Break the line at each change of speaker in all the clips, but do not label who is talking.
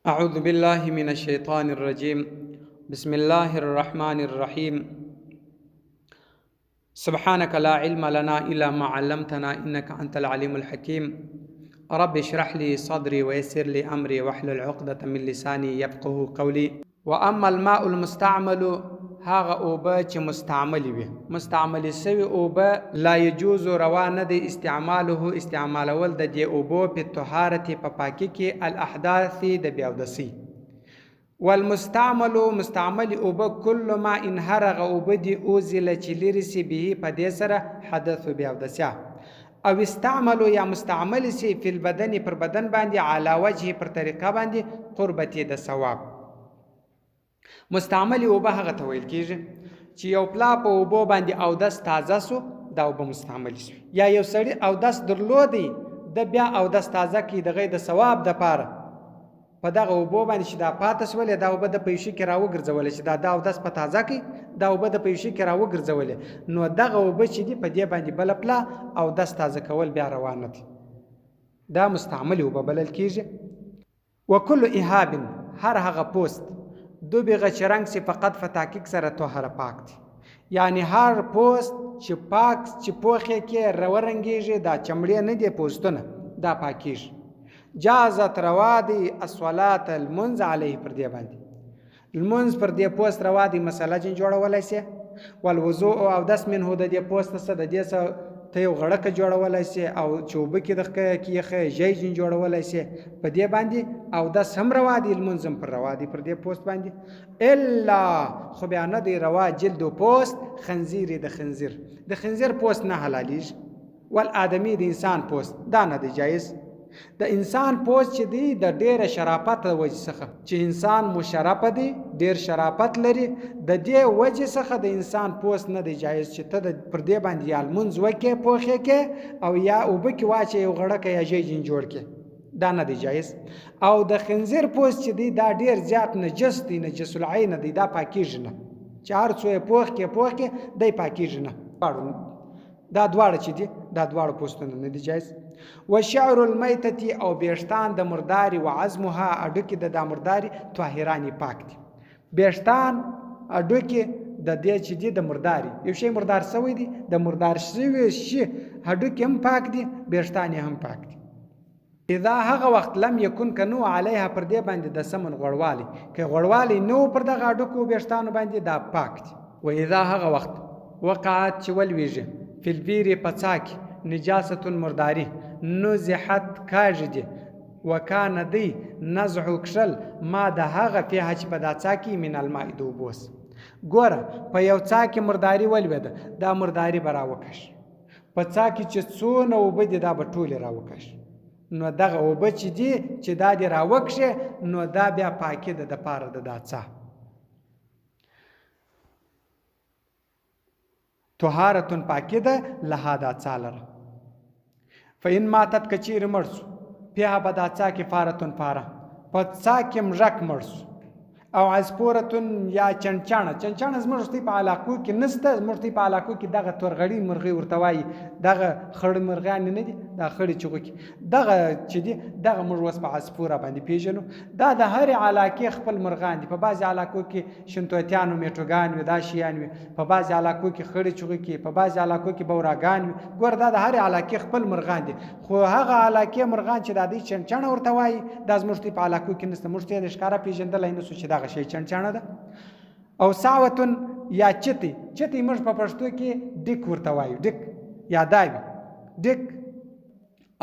أعوذ بالله من الشيطان الرجيم. بسم الله الرحمن الرحيم. سبحانك لا علم لنا إلا ما علمتنا إنك أنت العليم الحكيم. رب اشرح لي صدري ويسر لي أمري واحلل عقدة من لساني يفقه قولي. وأما الماء المستعمل، هغه اوبه چې مستعملې وي، مستعملې سوي اوبه، لا يجوز روا نه دی استعماله استعمالول د دې اوبو په طهارت په پاکي کې الاحداث د بې اودسۍ. والمستعمل مستعمل اوبه کل ما ان هر هغه اوبه دي اوزله چې لرې سي به په دې سره حدث بې اودسیا، او استعملو یا مستعمل سي فی البدن پر بدن باندې علی وجه پر طریقه باندې قربتې د ثواب. مستعمل اوبه هغه ته ویل کېږي چې یو پلا په اوبو باندې اودس تازه سو، دا اوبه مستعملې سوې، یا یو سړي اودس درلودی د بیا اودس تازه کړي د غیر د ثواب دپاره په دغه اوبو باندې چې دا پاته سولې، دا اوبه د په یو شي کې راوګرځولې چې دا اودس په تازه کړي، دا اوبه د په یو شي کې راوګرځولې، نو دغه اوبه چې دي په دې باندې بله پلا اودس تازه کول بیا روا نه دي، دا مستعملې اوبه بلل کېږي. وکل اهاب هر هغه پوست دبغه چې رنګ سي فقط په تحقیق سره طهره پاک دی، یعنی هر پوست چې پاک چې پوخې کې راورنګېږي، دا چمړې نه دی پوستونه، دا پاکېږي. جازت روا دی الصلاة لمونځ علیه پر دې باندې، لمونځ پر دې پوست روا دی، مسله جن جوړولی سي. والوضوء اودس منه د دې پوست څخه د دې څه ته یو غړکه جوړولی سي، او چې اوبه کې د کېښې ژی جن جوړولی سي، په دې باندې اودس هم روا دی، لمونځ هم پر روا دی پر دې پوست باندې. الا خو بیا نه دی روا جلد و پوست خنزیر د خنزیر، د خنزیر پوست نه حلالېږي، والآدمي د انسان پوست دا نه دی جایز. د انسان پوست چې دی د ډېره شرافت د وجې څخه چې انسان مشرف دی، ډېر شرافت لري، د دې وجې څخه د انسان پوست نه دی جایز چې ته پر دې باندې یا لمونځ وکې پوخې کې، او یا اوبه کې واچې یو غړکه یا ژی جین جوړ کې، دا نه دی جایز. او د خنزیر پوست چې دی دا ډېر زیات نجس دی، نجس العین دی، دا پاکېږي نه، چې هر څو یې پوخ کې پوخ کې دی پاکېږي نه. دا دواړه چې دي دا دواړه پوستونه نه دي جایز. وشعر المیتة او بیښتان د مردارې وعظمها هډوکي د دا مردارې طاهرانې پاک دي. بیښتان هډوکي د دې چې دي د مردارې، یو شی مردار سوی دی، د مردار شوي شي هډوکي هم پاک دي، بیښتان یې هم پاک دي. اذا هغه وخت لم یکن که نو علیها پر دې باندې د سمن غوړوالی، که غوړوالی نه و پر دغه هډوکو بیښتانو باندې دا پاک دي. و اذا هغه وخت وقعت چې ولوېږي فی البیر په څا کې نجاست مرداري نزحت کاږي دي، وکانه دی نزع کښل ما د هغه فیها چې په دا څا کې من الماء د اوبو سه. ګوره په یو څا کې مرداري ولوېده، دا مرداري به راوکش، په څا کې چې څونه اوبه دي دا به ټولې راوکش، نو دغه اوبه چې دي چې دا دې راوکښې نو دا بیا پاکي ده دپاره د دا څا. طهارتون پاکي ده لها دا څا لره. فإن ماتت که چیرې مړ سو فیها په دا څا کې فارتون فاره، په څا کې مږک مړ سو، او عصفورتون یا چڼچڼه. چڼچڼه زموږ ستې په علاقو کې نسته، زموږ ستې په علاقو کې دغه تورغړي مرغۍ ورته وایي، دغه خړ مرغیانې نه دي، دا خړې چغوکې دغه چې دي دغه موږ اوس په عصفوره باندې پېژنو. دا د هرې علاقې خپل مرغان دي، په بعضې علاقو کې شنتوتیان و میټوګان وي، دا شیان وي، په بعضې علاقو کې خړې چغوکې، په بعضې علاقو کې بوراګان وي. ګوره دا د هرې علاقې خپل مرغان دي، خو هغه علاقې مرغان چې دا دوی چڼچڼه ورته وایي دا زموږ په علاقو کې نسته، موږ ته یې د ښکاره پېژندلی نه سو چې دغه شی چڼچڼه ده. او ساوتون یا چتی، چتی موږ په پښتو کې ډیک ورته وایو، ډیک یا دا وي ډیک.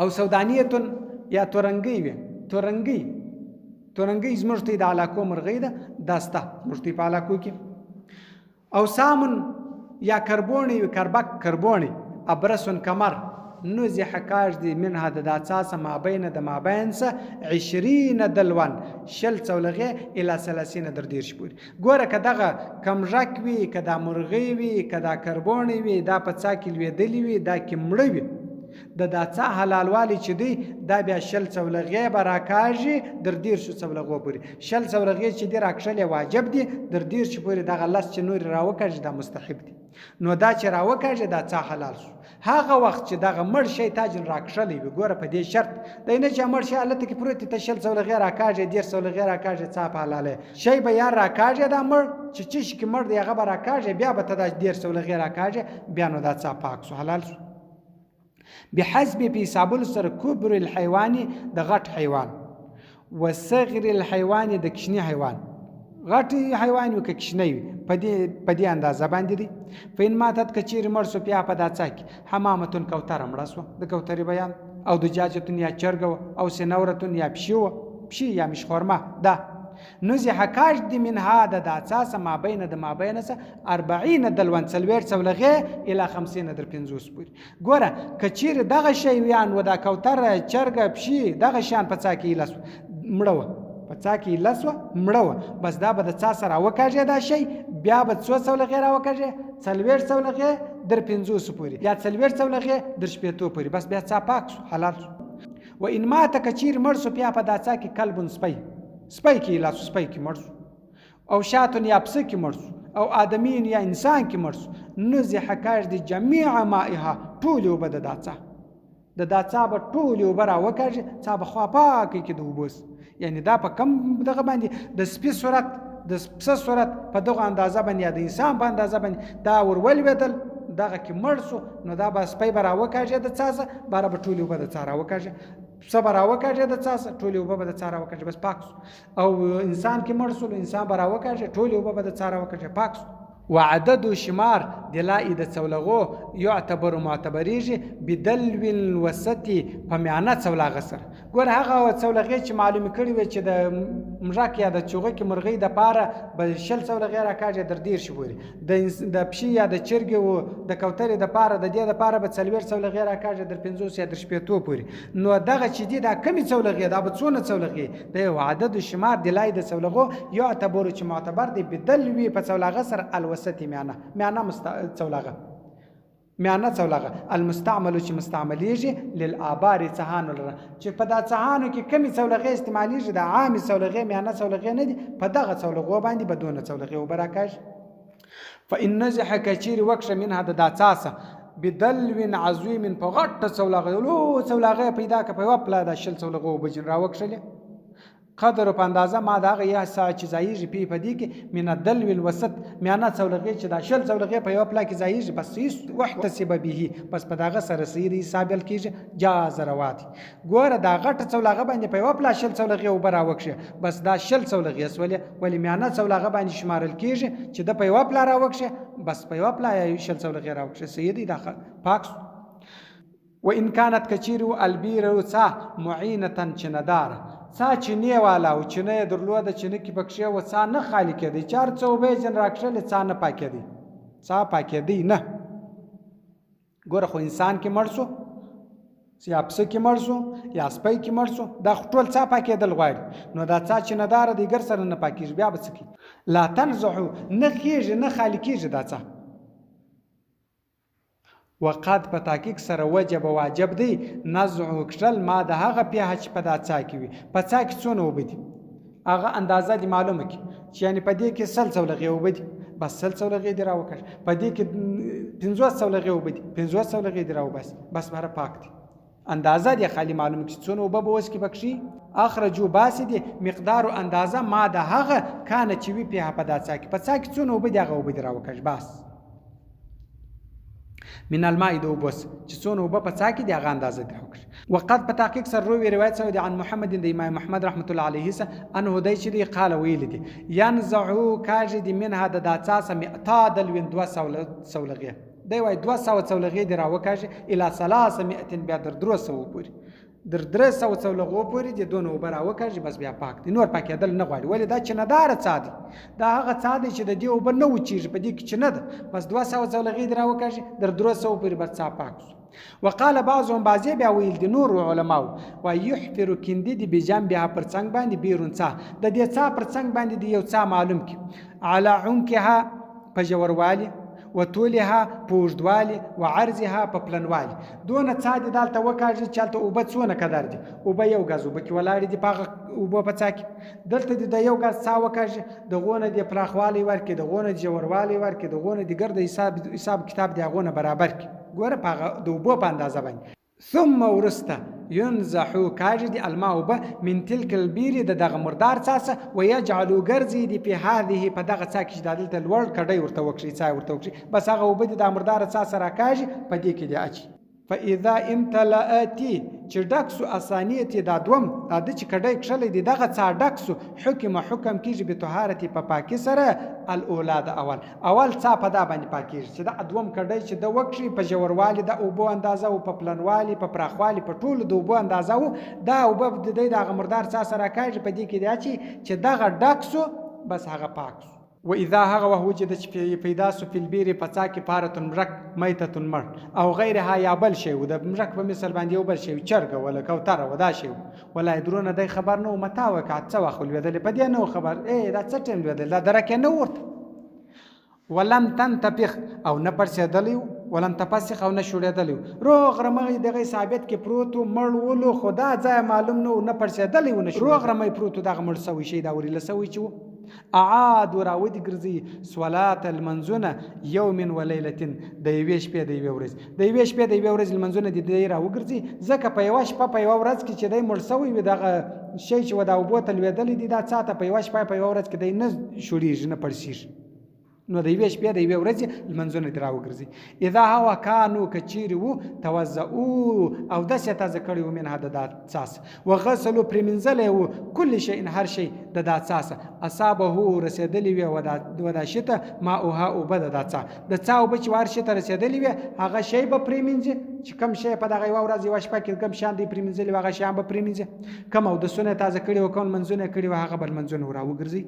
او سودانیتون یا تورنګۍ وي، تورنګۍ، تورنګۍ زموږ ته د علاقو مرغۍ ده، دا سته زموږ ته په علاقو کې. او سامون یا کربوڼی وي، کربک کربوڼی، ابرسون کمر نزح کاږدي منها د دا څا څه مابین د مابین څه 20 دلوان 20 څولغې الی 30 در 30 پورې. ګوره که دغه کمژک وي، که دا مرغۍ وي، که دا کربوڼی وي، دا په څا کې لوېدلي وي، دا کې مړه وي، د دا څا حلالوالی چې دی دا بیا 20 څولغې به راکاږي در 30 څولغو پورې. 20 څولغې چې دي راکښلې واجب دي، در 30 پورې دغه 10 چې نورې راوکاږي دا مستحب دي. نو دا چې راوکاږي دا څا حلال شو. هغه وخت چې دغه مړ شی تا جن راکښلی وي، ګوره په دې شرط دی نه چې مړ شی هلته کې پروت دی، ته 20 څولغې راکاږې، 30 څولغې راکاږې، څا په حلاله شی به یا راکاږې، دا مړ چې څه شي کې مړ دی هغه به راکاږې، بیا به ته دا 30 څولغې راکاږې، بیا نو دا څا پاک شو حلال شو. بحسب په حسابولو سره کبر الحیوان د غټ حیوان وصغر الحیوان د کوچني حیوان، غټ حیوان وي که کوچنی وي په دې اندازه باندې دی. فإن ماتت که چیرې مړ سو بیا په دا څا کې حمامتون کوتره مړه سوه، د کوترې بیان، او دجاجتون یا چرګه وه، او سنورتون یا پشي وه، پشي یا مشخورمه ده، نزح کاش دي منها د دا څا څه مابین د مابین څه 40 دلوان 40 څولغې الی 50 در 50 پورې. ګوره که چیرې دغه شی ویان و دا کوتره چرګه پشي دغه شیان په څا کې ایله سوه مړه وه، په څا کې ایله سوه مړه وه، بس دا به د څا سره راوکاږې دا شی، بیا به څو څولغې راوکاږې؟ 40 څولغې در 50 پورې یا 40 څولغې در 60 پورې، بس بیا څا پاک سو حلال سو. و ان ماته که چیرې مړ سو بیا په دا څا کې کلبون سپی، سپی کې ایله سو، سپی کې مړ سو، او شاتون یا پسه کې مړ سو، او آدمین یا انسان کې مړ سو، نزح کاږ دي جمیع مائها ټولې اوبه د دا څا، د دا څا به ټولې اوبه راوکاږي، څا به خوا پاکې کې د اوبو سي. یعنې دا په کم دغه باندې د سپي صورت د پسه صورت په دغه اندازه باندې یا د انسان په اندازه باندې دا ور ولوېدل، دغه کې مړ سو، نو دا به سپی به راوکاږي د څا څخه، باره به ټولې اوبه د څا راوکاږي، پسه به راوکاږي د څا څخه، ټولې اوبه به د څا راوکاږي، بس پاک سو. او انسان کې مړ سو، انسان به راوکاږي، ټولې اوبه به د څا راوکاږي، پاک سو. وعدد شمار دلائي د څولغو يعتبر معتبرېږي بدلو الوسط په میانه څولاغه سره. ګوره هغه څولغې چې معلومې کړې وې چې د مږک یا د چوغکې مرغۍ دپاره به 20 څولغې راکاږي در 30 پورې، د پشي یا د چرګې و د کوترې دپاره د دې دپاره به 40 څولغې راکاږي در 50 یا در 60 پورې. نو دغه چې دي دا کمې څولغې دا به څونه څولغې دی؟ عدد شمار دلای د څولغو يعتبر چې معتبر دی بدلوي په څولاغه سره الوسط میانه، میانه څولاغه، میانه څولاغه المستعمل چې مستعملېږي للآبار څهانو لره، چې په دا څهانو کې کمې څولغې استعمالېږي، دا عامې څولغې میانه څولغې نه دي، په دغه څولغو باندې به دونه څولغې اوبه راکاږي. فإن نزح که چیرې وکښه منها د دا څا څخه بدلو عظیم په غټه څولاغه، لو څولاغه یې پیدا کړه په یوه پلا دا 20 څولغو اوبه جن راوکښلې، قدر په اندازه ما د هغه یا سا چې ځایېږي پی په دې کې من الدلو الوسط میانه څولغې چې دا 20 څولغې په یوه پلا کې ځایېږي، بس هېڅ واحتسب به، بس په دغه سره صحیح دی حساب یل کېږي، جاز روا دی. ګوره دا غټه څولغه باندې په یوه پلا 20 څولغې اوبه راوکښې، بس دا 20 څولغې سولې، ولې میانه څولغه باندې شمارل کېږي چې ده په یوه پلا راوکښې، بس په یوه پلا یې 20 څولغې راوکښې، صحیح دی دا پاک سو. وإن كانت کچېرې و البیر څا معینة چنهداره، څا چینې والا و چینه یې درلوده، چینه کې پکښې وه، څا نه خالي کېدی، چې هر څه اوبه یې ځینې راکښلې څا نه پاکېدی، څا پاکېدی نه. ګوره خو انسان کې مړ سو یا پسه کې مړ سو یا سپی کې مړ سو، دا خو ټول څا پاکېدل غواړي، نو دا څا چینهداره دی ګر سره نه پاکېږي، بیا به څه کوي؟ لا تنزحو نه خېږي نه خالي کېږي دا څا. وقد په تحقیق سره وجب واجب دی نزع کښل ما د هغه پیه چې په دا څا کې وي، په څا کې څونه اوبه دي هغه اندازه دې معلومه کړي، چې یعنې په دې کې 20 څولغې اوبه دي، بس 20 څولغې دې راوکړي، په دې کې 50 څولغې اوبه دي، 50 څولغې دې راوباسي، بس بهره پاک دي. اندازه دې خالي معلومه کړي چې څونه اوبه به اوس کې پکښې اخرجو باسي دې مقدار اندازه ما د هغه کانه چې وي پیه په دا څا کې، په څا کې څونه اوبه دي هغه اوبه دې راوکاږي، بس من الماء د اوبو چې څونه اوبه په څا کې دي هغه اندازه دې راوکړي. وقد په تحقیق سره روي روایت سوی دی عن محمد د امام محمد رحمت الله علیه څخه انه دی چې دی قال ویلي دي ینزعو کاږي دي منها د دا څا څخه مئتا دلوین 200 څولغې، دی وایي 200 څولغې دې راوکاږي الی 300 بیا در 300 پورې، در 300 څولغو پورې دې دونه اوبه راوکاږي، بس بیا پاک دی، نور پاکېدل نه غواړي. ولې دا چینهداره څا دی، دا هغه څا دی چې د دې اوبه نه وچېږي، په دې کې چینه ده، بس 200 څولغې دې راوکاږي در 300 پورې بس څا پاک سو. وقال بعضهم بعضې بیا ویل دي نورو علماو وایي یحفر کیندي دي بجنبها پر څنګ باندې بیرون څا، د دې څا پر څنګ باندې دې یو څا معلوم کړي، علی عمقها په ژوروالي وطولها په اوږدوالي، وعرضها په پلنوالي. دونه څاه دې دالته وکاږي چې هلته اوبه څونه قدر دي، اوبه یو ګز اوبه کې ولاړې دي په هغه اوبو په څاه کې، دلته دې د یو ګز څاه وکاږي، د غو نه دې پراخوالی ورکړي، د غو نه دې ژوروالی ورکړي، د غو نه دې ګرده حساب حساب کتاب دې هغو نه برابر کړي. ګوره په هغه د اوبو په اندازه باندې. ثم وروسته ينزح کاږي دي الماء اوبه من تلک البير د دغه مردار څاه څخه ويجعل ګرځي دي په هذه په دغه څاه کې چې دا دلته لوړ کډی ورته وکړي څاه ورته وکړي بس هغه اوبه دي دا مرداره څاه سره راکاږي په دې کې دي اچي. فاذا امتلأت چې ډک سو الثانیة دا دوم دا ده چې کډی کښلی دی دغه څاه ډک سو حکم حکم کیږي بطهارت په پاکي سره الاولی د اول اول څاه په دا باندې پاکیږي چې دا دوم کډی چې د وکښي په ژوروالي د اوبو اندازه او په پلنوالي په پراخوالي په ټولو د اوبو اندازه وو دا اوبه د دی د هغه مردار څاه سره راکاږي په دې کې دی اچي چې دغه ډک سو بس هغه پاک سو. واذا هغه وخت وجد چې پیدا سو فی البیر په څاه کې فارة مږک میتة مړ او غیرها یا بل شی وو د مږک په مثل باندې یو بل شی وو چرګه وه له کوتره وه دا شی وو ولا يدرون دی خبر نه وو متی وقعت څه وخت لوېدلې په دې نه وو خبر ای دا څه ټیم لوېدلې دا درک یې نه ورته ولم تنتفخ او نه پړسېدلی وو ولم تفسخ او نه شوړېدلی وو روغ رمغی دغه ثابت کې پروت وو مړ ولو خو دا ځای معلوم نه وو نه پړسېدلی وو نه روغ رمغی پروت وو دغه مړ سوی شی دا وریله سوی چې وو اعادو راودي ګرځي صلات لمنځونه یوم و لیلة د یوې شپې د یوې ورځې د یوې شپې د یوې ورځې لمنځونه دې دی راوګرځي ځکه په یوه شپه په یوه ورځ کې چې دی مړ سوی وي دغه شی چې و دا اوبو ته لوېدلی دی دا څاه ته په یوه شپه په یوه ورځ کې دی نه شوړېږي نه پړسېږي نو د یوې شپې د یوې ورځې لمنځونه دې راوګرځي اذا هوا کانو که چیرې وو توضؤ او داسې تازه کړی وو منها د دا څاس وغسلو پرېمنځلی وو کل شیء هر شی د دا څاه څخه اصابه رسېدلې وې و دا شي ته ماؤها اوبه د دا څاه د څاه اوبه چې هر شي ته رسېدلې وې هغه شی به پرېمنځي چې کوم شی په دغه یوه ورځ یوه شپه کې کوم شیان دوی پرېمنځلي وو هغه شیان به پرېمنځي کوم اودسونه یې تازه کړي وو کوم لمنځونه یې کړي وو هغه به لمنځونه راوګرځي.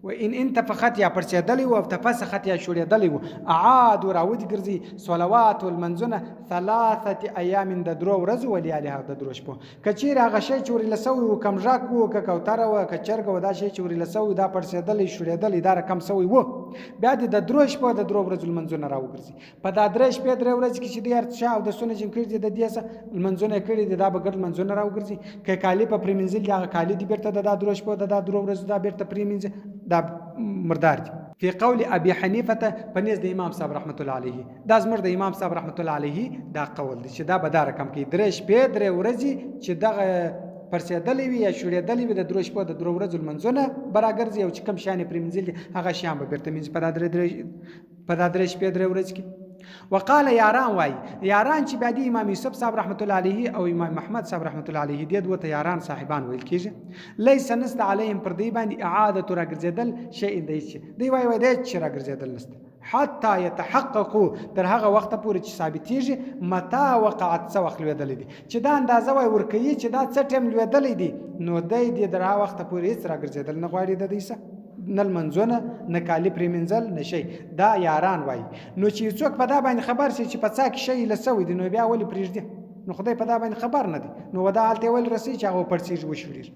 و ان انتفخت یا پړسېدلی وو او تفسخت یا شوړېدلی وو اعادو راودي ګرځي صلوات لمنځونه ثلاثه ایام د درو ورځو ولیالها د درو شپو که چیرې هغه شی چې وریله سوی وو کوم ژک وو که کوتره وه که چرګه وه دا شی چې وریله سوی دا پړسېدلی شوړېدلی دا رقم سوی وو بیا دې د درو شپو د درو ورځو لمنځونه راوګرځي په دا درې شپې درې ورځې کې چې دوی هر څه اودسونه جنګ کړي دي د دې څه لمنځونه کړي دي دا به ګډ لمنځونه راوګرځي که کالي په پرېمنځل دي هغه کالي دي بیرته د دا درو شپو د دا درو ورځو دا بیرته پرېمنځي دا مردار دي. فی قول ابي حنیفه په نزد د امام صاحب رحمت الله علیه دا زموږ د امام صاحب رحمت الله علیه دا قول دی چې دا به دا رقم کوي درې شپې درې ورځې چې دغه پرسېدلی وي یا شوړېدلی وي د درو شپو د درو ورځو لمنځونه به راګرځي او چې کوم شیان یې پرېمنځلي دي هغه شیان به بیرته مینځي په دا درې درې په دا درې شپې درې ورځې کې. وقال یاران وای یاران چې بیا دی امام یوسف صاحب رحمت الله علیه او امام محمد صاحب رحمت الله علیه دې دوه ته یاران صاحبان ویل کیږي لیس نست علیهم پر دی باندې اعاده راګرځیدل شیء دی چې دی وای وای دی چې راګرځیدل نست حتی يتحققوا تر هغه وخته پورې چې ثابتېږي متا وقعت څه وخت لوېدلی دی چې دا اندازه وای ورکوي چې دا څه ټیم لوېدلی دی نو دی دې تر هغه وخته پورې هېڅ راګرځېدل نه غواړي د دوی څه نه لمنځونه نه کالي پرېمنځل نه شی دا یاران وایي نو چې څوک په دا باندې خبر شي چې په څاه کې شی ایله سوی دی نو بیا ولې پرېږدي نو خدای په دا باندې خبر نه دی نو ودا هلته یې ولې رسوي چې هغه وپړسېږي وشوړېږي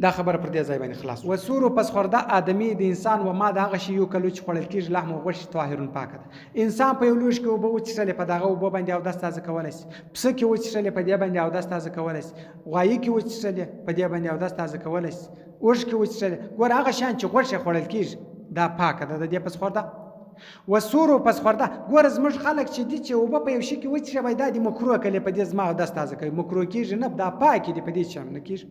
دا خبره پر دې ځای باندې خلاص وسورو پس خورده آدمي د انسان و ما د هغه شي یو کلو چې خوړل کېږي لحم او غوښې طاهرون پاکه ده انسان په یو لوښي کې اوبه وڅښلې په دغه اوبو باندې اودس تازه کولی شي پسه کې وڅښلې په دې باندې اودس تازه کولی شي غوایي کې وڅښلې په دې باندې اودس تازه کولی شي اوښ کې وڅښلې ګوره هغه شیان چې غوښې خوړل کېږي دا پاکه ده د دې پس خورده وسورو پس خورده ګوره زموږ خلک چې دي چې اوبه په یو شي کې وڅښي وایي دا دې مکروه کړې په دې زما اودس تازه کوي مکروه کېږي نه دا پاکې دي په دې چې هم نه کېږي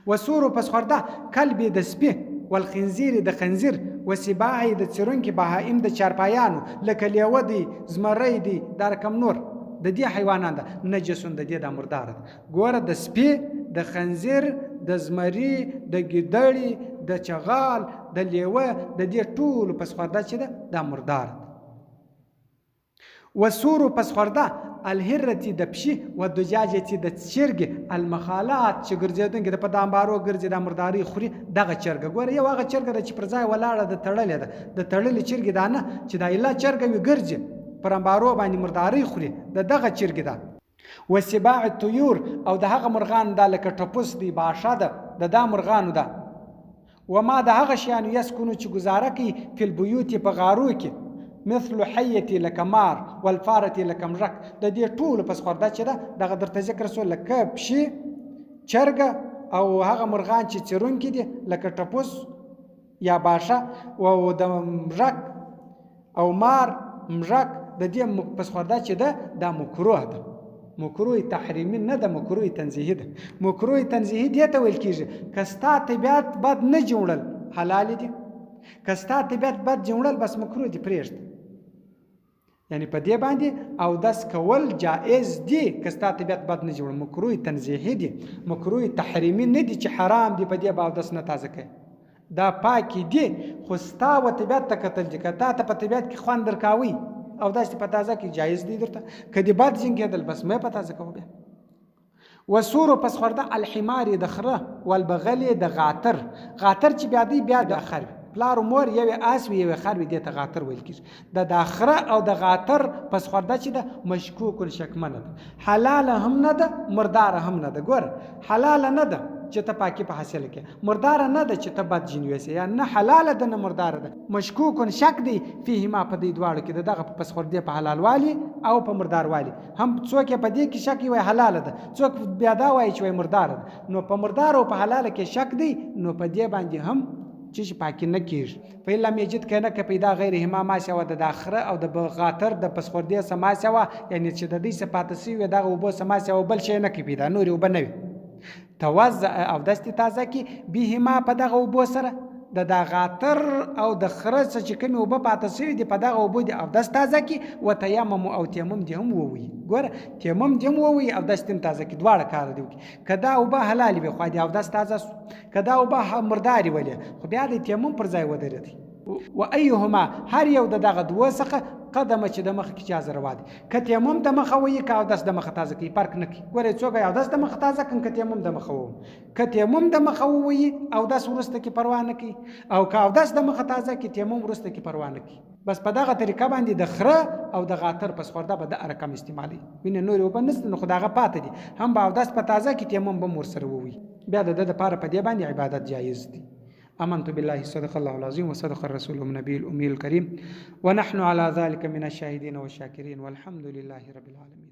وسورو پس خورده کلب د سپي والخنزیر د خنزیر وسباع د څیرونکي بهایم د چارپایانو لکه لیوه دی زمری دی دا رقم نور د دې حیوانان ده نجسون د دې دا مردار ده ګوره د سپي د خنزیر د زمری د ګیدړې د چغال د لیوه د دې ټولو پس خورده چې ده دا مردار ده وسورو پس خورده الهرتي د پشي و دجاجتي د چرګې المخالات چې ګرځېدونکې ده په دامبارو ګرځي دا مرداري خوري دغه چرګه ګوره یو هغه چرګه ده چې پر ځای ولاړه ده تړلې ده د تړلې چرګې دا نه چې دا اله چرګه وي ګرځي پر امبارو باندې مرداري خوري د دغه چرګې ده وسباع الطيور او د هغه مرغانو ده لکه ټپوس دی باښه ده د دا مرغانو ده. وما د هغه شیانو یسکنو چې ګزاره کوي فی البیوت په غارو کې، مثل حیتی لکه مار، والفارتی لکه مږک، د دې ټولو پس خورده چې ده دغه درته ذکر سو، لکه پشي، چرګه او هغه مرغان چې څیرونکي دي لکه ټپوس یا باشه، او د مږک او مار مږک د دې پس خورده چې ده دا مکروه ده. مکروه تحریمي نه ده، مکروه تنزیهي ده. مکروه تنزیهي دې ته ویل کېږي که ستا طبیعت بد نه جوړل حلال دي، که ستا طبیعت بد جوړل بس مکروه دي پرېږده. یعنی په دې باندې اودس کول جائز دي که ستا طبیعت بد نه جوړل، مکروه تنزیهي دي، مکروه تحریمي نه دي چې حرام دي په دې به اودس نه تازه کوي. دا پاکې دي خو ستا و طبیعت ته کتل دي، که تا ته په طبیعت کې خوند درکاوي اودس دې په تازه کې جایز دی درته، که دې بد ځین کېدل بس مې په تازه کوه. بیا وسورو پس خورده الحمار د خره، والبغلې د غاتر، غاتر چې بیا دی بیا د خر وي، پلار و مور یوې آس وي یوې خر وي، دې ته غاتر ویل کېږي. د دا خره او د غاتر پس خورده چې ده مشکوک شکمنه ده، حلاله هم نه ده مرداره هم نه ده. ګوره حلاله نه ده چې ته پاکي په حاصله کې، مرداره نه ده چې ته بد جین ویسې، یا نه حلاله ده نه مرداره ده، مشکوک شک دی فیهما په دې دواړو کې، د دغه په پس خوردې په حلالوالي او په مرداروالي. هم څوک یې په دې کې شک وایي حلاله ده، څوک بیا دا وایي چې وایي مرداره ده، نو په مردار او په حلاله کې شک دی، نو په دې باندې هم چې پاکي نه کېږي. فإن لم یجد که نه که پیدا غیرهما ما سوا د دا خره او د غاتر د پسخوردې څه ما سوا، یعنې چې د دوی څه پاتې سوي وي دغه اوبو څه ما سوا بل شی نه که پیدا، نورې اوبه نه وي. توضأ اودس دې تازه کړي بهما په دغه اوبو سره، د دا غاتر او د خره څه چې کومې اوبه پاتې سوي دي په دغه اوبو دې اودس تازه کړي، وتیمم او تیمم دې هم ووهي. ګوره تیمم دې هم ووهي اودس دې هم تازه کړي، دواړه کاره دې وکړي. که دا اوبه حلالې وي خو دې اودس تازه سو، که دا اوبه مردارې ولې خو بیا د تیمم پر ځای ودرېدی. و ایهما هر یو د دغه دوو څخه قدمه چې د مخه کې چا زره وادي، که تیمم د مخه وهي که اودس د مخه تازه کوي فرق نه کوي. ګوره څوک یې اودس د مخه تازه کړم که تیمم د مخه ووهم، که تیمم د مخه ووهي اودس وروسته کې پروا نه کوي، او که اودس د مخه تازه کړي تیمم وروسته کې پروا نه کوي. بس په دغه طریقه باندې د خره او د غاتر پس خورده به د رقم استعمالوي. وینې نورې اوبه نشته نو خو د هغه پاتې دي، هم به اودس په تازه کې تیمم به هم ورسره ووهي، بیا د ده دپاره په دې باندې عبادت جایز دی. آمنت بالله صدق الله العظيم وصدق الرسول النبي الأمي الكريم ونحن على ذلك من الشاهدين والشاكرين والحمد لله رب العالمين.